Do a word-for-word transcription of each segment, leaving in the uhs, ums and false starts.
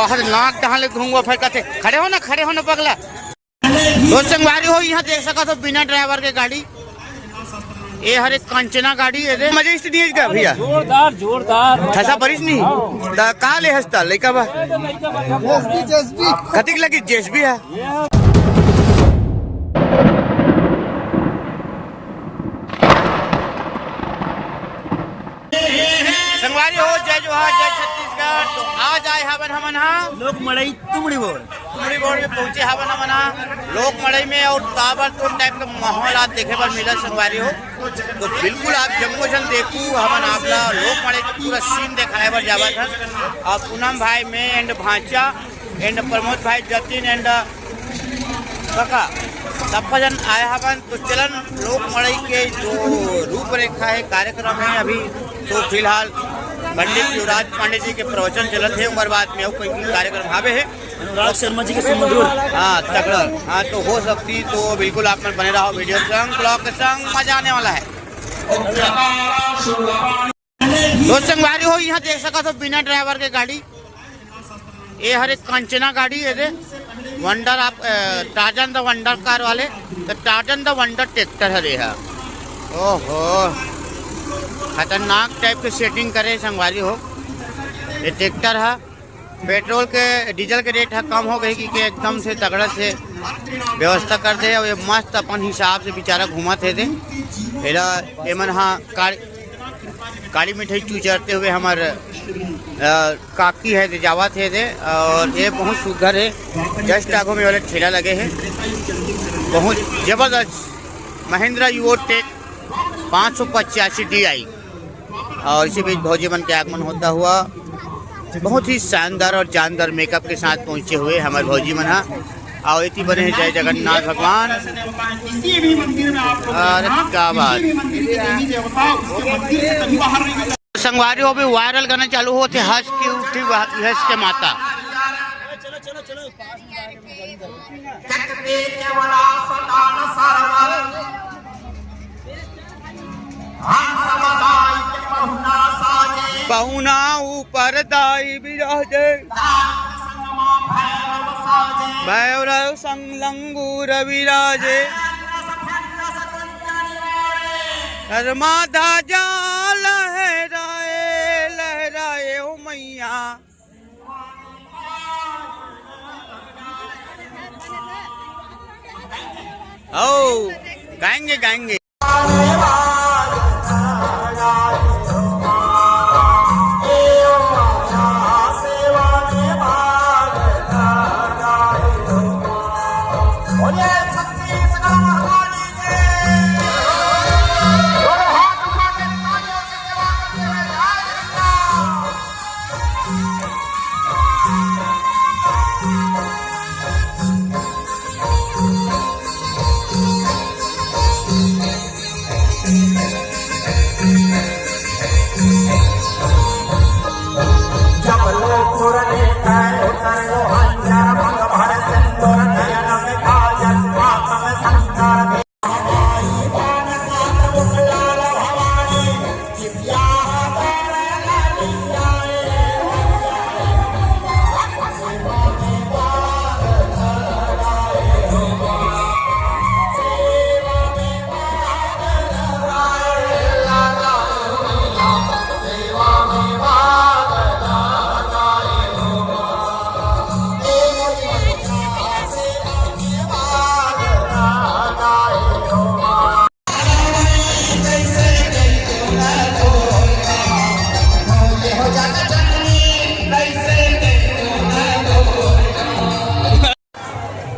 खतरनाक डहान ले घूमवा फेर कथे, "खड़े हो ना, खड़े हो ना पगला।" दोस्त संगवारी हो, यहाँ देख सकत हो बिना ड्राइवर के गाड़ी। ये हरे कंचना गाड़ी, ये दे मजे इस नहीं का भैया। जोरदार, जोरदार। ठसा परिस नहीं। हाँ। त का ले हस्ता लइका बा? लइका बा। कतिक लगी जेसबी है। संगवारी हो, जय जोहार, जय छत्तीसगढ़। तो आज आए हवन हमन हा लोक मड़ई तुमड़ी बोर। तुमड़ी बोर में पहुंचे हवन हमन हा लोक मड़ई में, और ताबड़तोड़ टाइप का माहौल आज देखे बर मिला संगवारी हो। तो बिल्कुल आप जम्मो झन देखू, हमन आप ला लोक मड़ई के पूरा सीन देखाए बर जावत हन। और पूनम भाई, मैं एंड भांचा एंड प्रमोद भाई जतिन एंड कका, सब्बा झन आए हवन। तो चलन लोक मड़ई के जो रूपरेखा है, कार्यक्रम है अभी, तो फिलहाल पंडित युवराज पांडे जी के प्रवचन चलत है, ओकर बाद में अउ कोई कार्यक्रम हावे है। अनुराग शर्मा जी के सुमधुर। हाँ, तगड़ा। हाँ, तो हो सकती तो बिल्कुल आप मन बने रहो वीडियो संग, ब्लॉग के संग, मजा आने वाला है। दोस्त संगवारी हो, यहाँ देख सकत हो बिना ड्राइवर के गाड़ी। ये हरे कंचना गाड़ी, ये दे वंडर आप, अ, टार्जन द वंडर कार वाले, तो टार्जन द वंडर ट्रैक्टर हरे हा। ओहो, खतरनाक टाइप के सेटिंग करे संगवारी हो। ये ट्रैक्टर हा, पेट्रोल के, डीजल के रेट हा कम हो गई कि, कि एकदम से तगड़ा से व्यवस्था कर दे। और ये मस्त अपन हिसाब से बेचारा घूमत हे दे। एला एमन हा कार काली मिठाई चुचरते हुए हमर, अ, काकी है दे, जावत है दे, और ये बहुत सुघर है। जस्ट आगू में वाले ठेला लगे हैं, बहुत जबरदस्त महिंद्रा यूओ टेक पाँच सौ पचासी डीआई। और इसी बीच भौजी मन के आगमन होता हुआ बहुत ही शानदार और जानदार मेकअप के साथ पहुंचे हुए हमारे भौजी मन हा। और इति बने हैं जय जगन्नाथ भगवान। अरे क्या बात। संगवारी हो, अभी वायरल गाना चालू होते, हंस की उठी वह-, हंस के माता। पहुना ऊपर दाई विराजे। भैरव संग लंगूर विराजे। धर्मा ध्वजा लहराए, लहराए ओ मैया। ओ, गाएंगे, गाएंगे।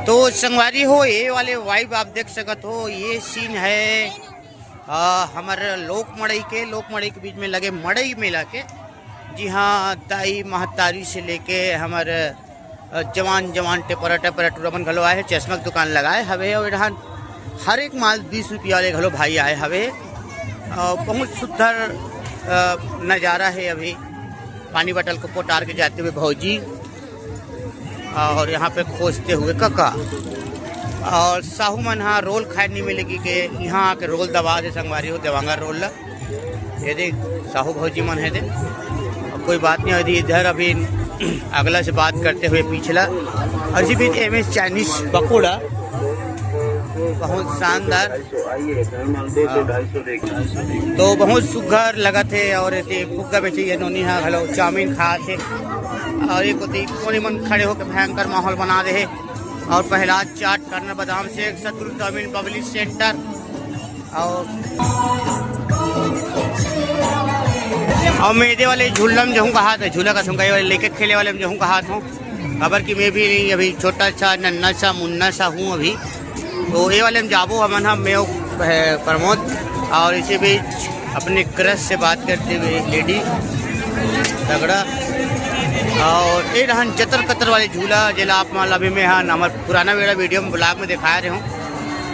तो संगवारी हो, ये वाले वाइब आप देख सकत हो, ये सीन है, आ, हमर लोक मड़ई के, लोक मड़ई के बीच में लगे मड़ई मेला के। जी हाँ, दाई महतारी से लेके हमर, अ, जवान जवान टेपरा टेपरा टुरा मन घलो आए हे, चश्मा के दुकान लगाए हवे। और एडहान हर एक माल बीस रुपया वाले घलो भाई आए हवे। और बहुत सुंदर, अ, नज़ारा है अभी। पानी बटल को पोटार के जाते हुए भौजी और यहाँ पे खोजते हुए कका। और साहू मन हा रोल खाए नहीं मिलेगी के यहाँ आके रोल दबा दे संगवारी हो, देवांगा रोल ला। ये देख, साहू भौजी मन है दे। अब कोई बात नहीं, यदि इधर अभी अगला से बात करते हुए पिछला। और इसी बीच एम एस चाइनीज पकौड़ा, बहुत शानदार। तो बहुत सुघर लगत हे। और एती फुग्गा बेचे ये नोनी हा घलो चाउमीन खात हे। और एक ओती कोनी मन खड़े होके भयंकर माहौल बना दे हे। और प्रहलाद चाट कॉर्नर, बादाम शेक, सतगुरु चाउमीन, पब्लिक सेंटर। और, और मैं एदे वाले झूला में जाहूँ कहा था, झूला का सुनकाई वाले लेके खेले वाले में जाहूँ कहा था। काबर कि मैं भी अभी छोटा सा, नन्ना सा, मुन्ना सा हूँ अभी। तो ये वाले में जाबो हमन ह, मैं अउ, ए, प्रमोद, और इसी बीच अपने क्रश से बात करते हुए लेडी तगड़ा। और ये रहन चतर कतर वाले झूला, जेला आप मन ला अभी मैं हा हमर पुराना मेरा वीडियो में, ब्लॉग में दिखाए रहे हूँ।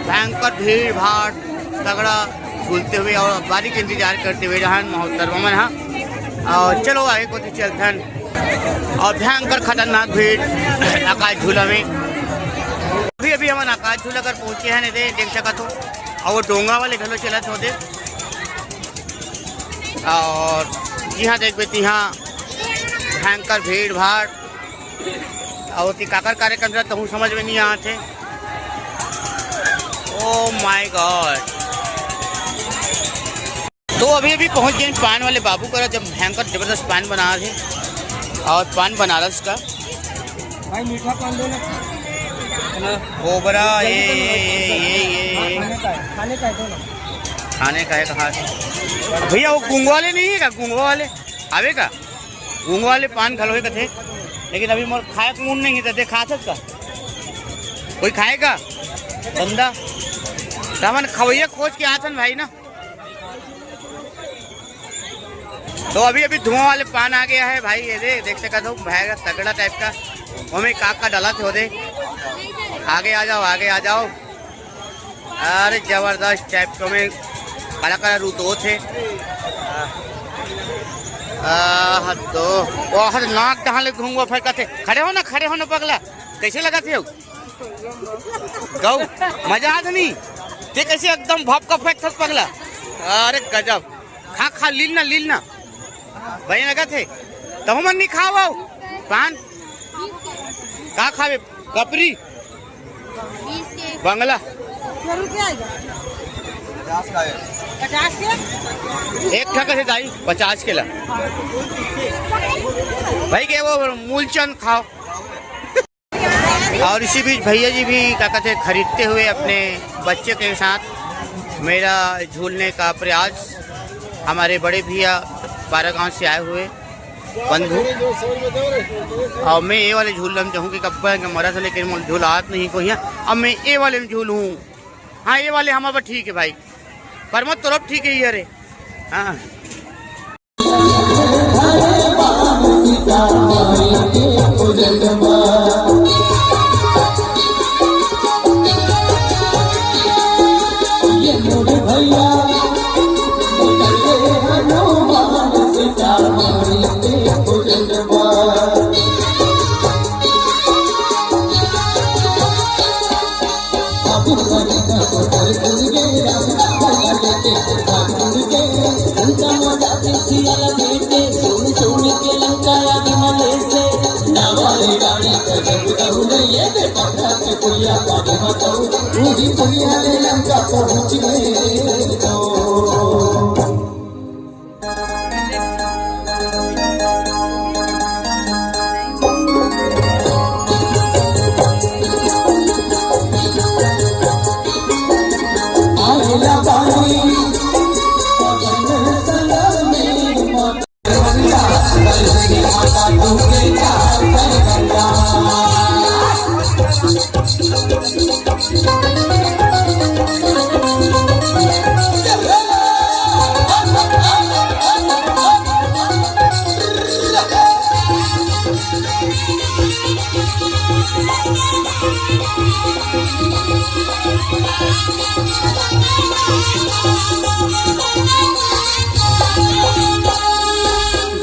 भयंकर भीड़ भाड़ तगड़ा झूलते हुए और बारी के इंतजार करते हुए रहन महोत्सव मन हा। और चलो आगे कोती चलथन। और भयंकर खतरनाक भीड़ आकाश झूला में। अभी अभी हमन आकाश झूला कर पहुंचे हैं, दे देख सकत हो। और वो डोंगा वाले घलो चलत होते। और यहाँ देख बेटी, यहाँ भयंकर भीड़ भाड़। और ओती काकर कार्यक्रम चलत, तहूँ समझ में नहीं आत हे। Oh my God। तो अभी अभी पहुंच गए पान वाले बाबू करा, जब भयंकर जबरदस्त पान बना थे। और पान बनारस का। भाई मीठा पान दो ना। कोबरा, ये, ये, ये, ये, ये, ये। खाने का है, खाने का है, दो ना। खाने का है, कहाँ से? भैया, वो गुंगवा वाले नहीं है का? गुंगवा वाले आवे का? गुंगवा वाले पान घलो है कथे, लेकिन अभी मोर खाए के मूड नहीं है, तो दे खा सकता? कोई खाएगा? बंदा? तो हमन खवैया खोज के आथन भाई ना। तो अभी अभी धुआं वाले पान आ गया है भाई, ये दे, देख सकत हो, भैया तगड़ा टाइप का। ओमे का का डाला थे, दे, आगे आ जाओ, आगे आ जाओ। अरे जबरदस्त टाइप के ओमे कड़ा कड़ा रूत होत हे। आह, तो ओहर नाक डहान ले घुंगवा फेंकत हे। खड़े हो ना, खड़े हो ना पगला, कैसे लगत हे? गौ, मजा आत नहीं? ते कैसे एकदम भपका फेंकथस पगला? अरे गजब। खा, खा, लील ना, लील ना। भाई लगत हे। तहु मन नहीं खाओ पान? का खावे? कपरी? बंगला? पचास के? एक ठा कथे दाई, पचास के ला। भाई के वो मूलचंद खाओ। और इसी बीच भैया जी भी, क्या कहते हैं, खरीदते हुए अपने बच्चे के साथ मेला झूलने का प्रयास। हमारे बड़े भैया बारा गांव से आए हुए बंधु। और मैं ये वाले झूल में जाहूँ कि कब्बा के मरा था, लेकिन मोर झूल आत नहीं कोई है। अब मैं ये वाले में झूलूँ। हाँ, ये वाले हमारे ठीक है भाई। प्रमोद, तोर ठीक है ये रे। हाँ।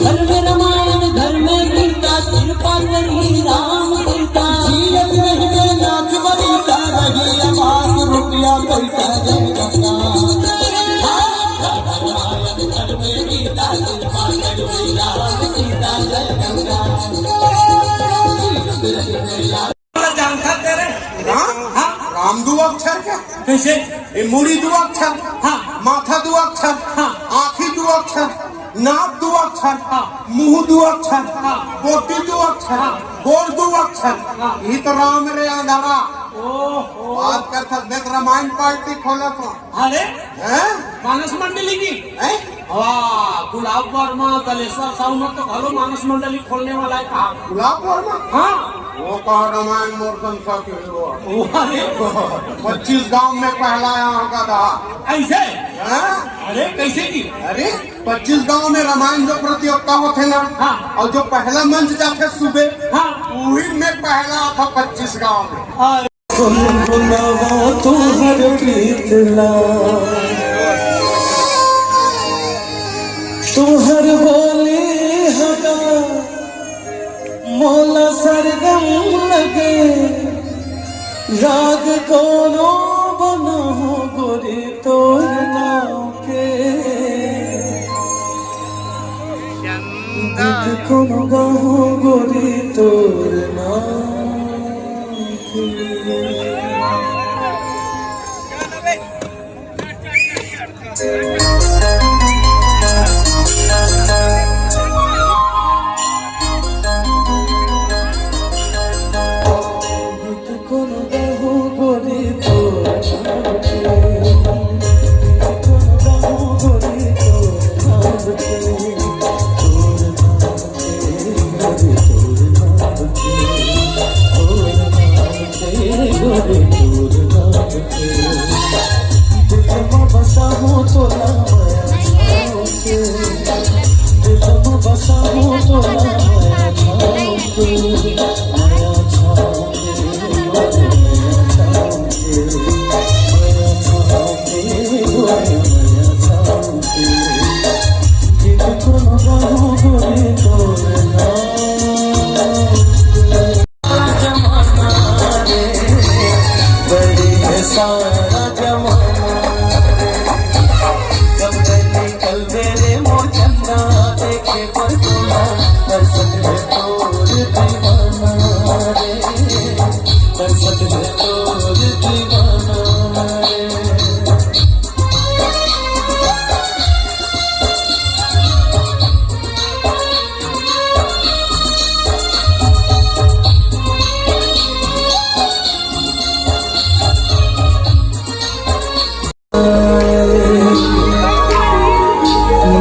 घर में रामायण, घर में गीता, कृपा करी राम सीता। जियत रहिबे नाथ बनीता, रही आबाद रुपया पैसा जय गंगा। घर में गीता, कृपा करी राम सीता जय गंगा। कैसे? ए मुड़ी दू अक्षर, हाँ। माथा दू अक्षर, हाँ। आँखी दू अक्षर, नाक दू अक्षर, हाँ। मुँह दू अक्षर, हाँ। बोटी दू अक्षर, हाँ। गोड़ दू अक्षर। हाँ। यही तो राम रे अंधारा। ओहो। बात कर सकते, देख रामायण पार्टी खोला तो। अरे, हैं? मानस मंडली की? हैं? वाह, गुलाब वर्मा, दलेश्वर साहू मन तो घलो मानस मंडली खोलने वाला है कहा। गुलाब वर्मा? हाँ। वो कहा रामायण मोर संग साथी हुआ। वो अरे। पच्चीस गांव में पहला यहाँ का था। ऐसे? हैं? अरे, कैसे की? अरे, पच्चीस गांव में रामायण जो प्रतियोगिता होथे ना, हाँ। और जो पहला मंच जाथे सुबह, हाँ। वही में पहला था पच्चीस गांव में। अरे। गुनगुनावा तुहर प्रीत ला, तुहर बोली हगा मोला सरगम लगे, राग कोनो बनाहूँ गोरी तोर नाम के, गीत कोनो गाहूँ गोरी तोर नाम के।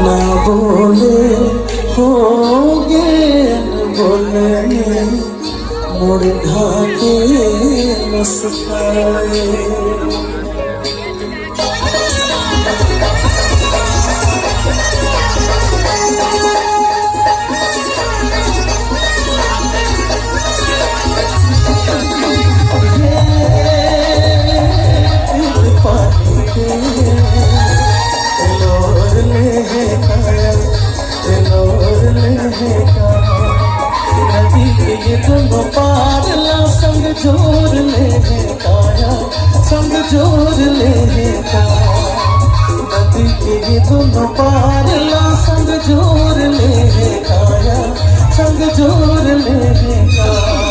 ना बोले हो गे बोले, मुड़ ढाके मुस्काए। नदी के ये दोनों पार ला संग जोड़ ले काया, संग जोड़ ले काया। नदी के ये दोनों पार ला संग जोड़ ले काया, संग जोड़ ले काया।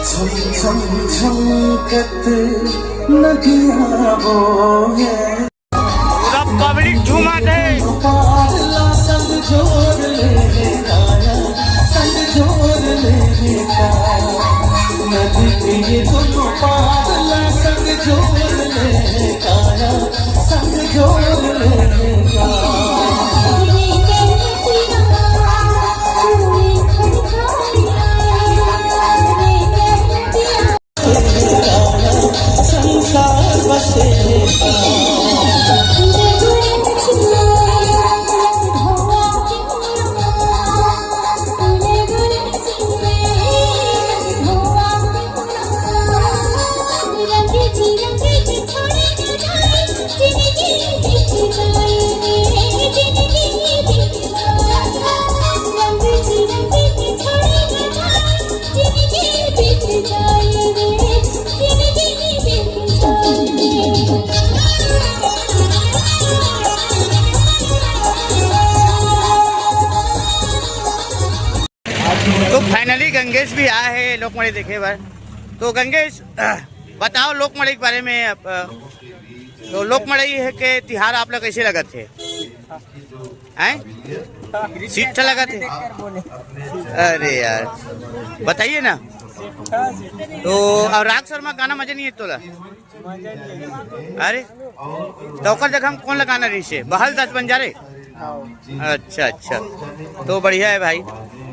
छम छम छमकत नदिया बोहे। पूरा पब्लिक झूमत हे। पार ला संग जोड़ ले काया, संग जोड़ ले काया। नदी के ये दोनों पार ला संग जोड़ ले काया, संग जोड़ ले काया। Finally गंगेश भी आए हे लोकमड़ई देखे बर। तो गंगेश, बताओ लोकमड़ई के बारे में। अ, तो लोकमड़ई हे के तिहार आप ला कैसे लगत हे? हैं? सीट अच्छा लगत हे? अरे यार, बताइए ना। तो और राग शर्मा गाना मजा नहीं है तोला? अरे, तो ओकर जगह हम कौन लगाना रहिसे? बहल दास बंजारे? अच्छा, अच्छा, तो बढ़िया है भाई।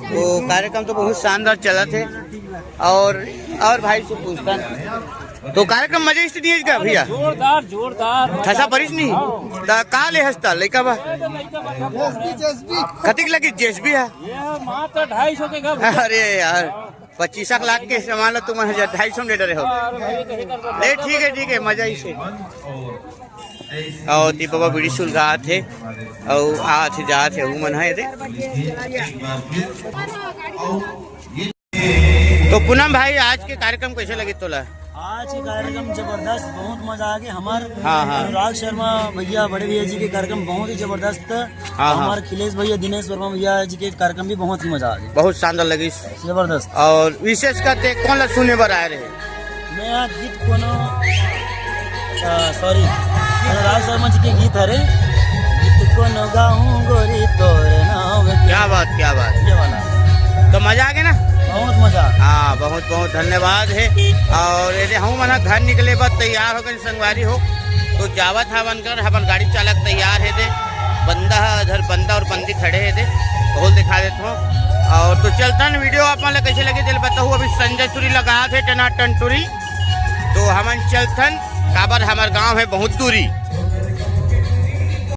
तो कार्यक्रम तो बहुत शानदार चलत हे। और, और भाई से पूछता हूँ, तो कार्यक्रम मजे से नहीं है क्या भैया? जोरदार, जोरदार। ठसा परिस नहीं? तो का ले हस्ता लइका बा? कतिक लगी जेसबी है? ये मात्र ढाई सौ के घर। अरे यार, पच्चीस लाख के सामान ला तुम ढाई सौ में दे रहे हो। ले, ठीक है, ठीक है, मजा ही से। अउ ती बाबा बीड़ी सुलगात हे, अउ आत हे, जात हे, वो मन हे दे। तो पूनम भाई, आज के कार्यक्रम कैसे लगे तोला? आज के कार्यक्रम जबरदस्त, बहुत मजा आ गया। हमार हाँ, हाँ। अनुराग शर्मा भैया, बड़े भैया जी के कार्यक्रम बहुत ही जबरदस्त। हाँ, हाँ। हमारे अखिलेश भैया, दिनेश वर्मा भैया जी के कार्यक्रम भी बहुत ही मजा आ गया। बहुत शानदार लगी। जबरदस्त। और विशेष करके कौन ला सुने बर आए रहे? मैं आज गीत कोनो, अ, sorry, अनुराग शर्मा जी के गीत हरे, गीत कोनो गाऊं गोरी तोरे नाम के। क्या बात, क्या बात। ये वाला। तो मजा आ गया ना? बहुत मजा। हाँ, बहुत बहुत धन्यवाद हे। और ये दे हम मन घर निकले बर तैयार हो गए संगवारी हो, तो जावत हवन कर, हमर गाड़ी चालक तैयार हे दे, बंदा हे इधर, बंदा और बंदी खड़े हे दे, बहुत दिखा देता हूँ। और तो चलता न, video आप मन ला कैसे लगे दिल बताओ। अभी संजय टूरी लगा थे टनाटन टूरी, तो हमन चलथन, काबर हमर गांव हे बहुत दूरी।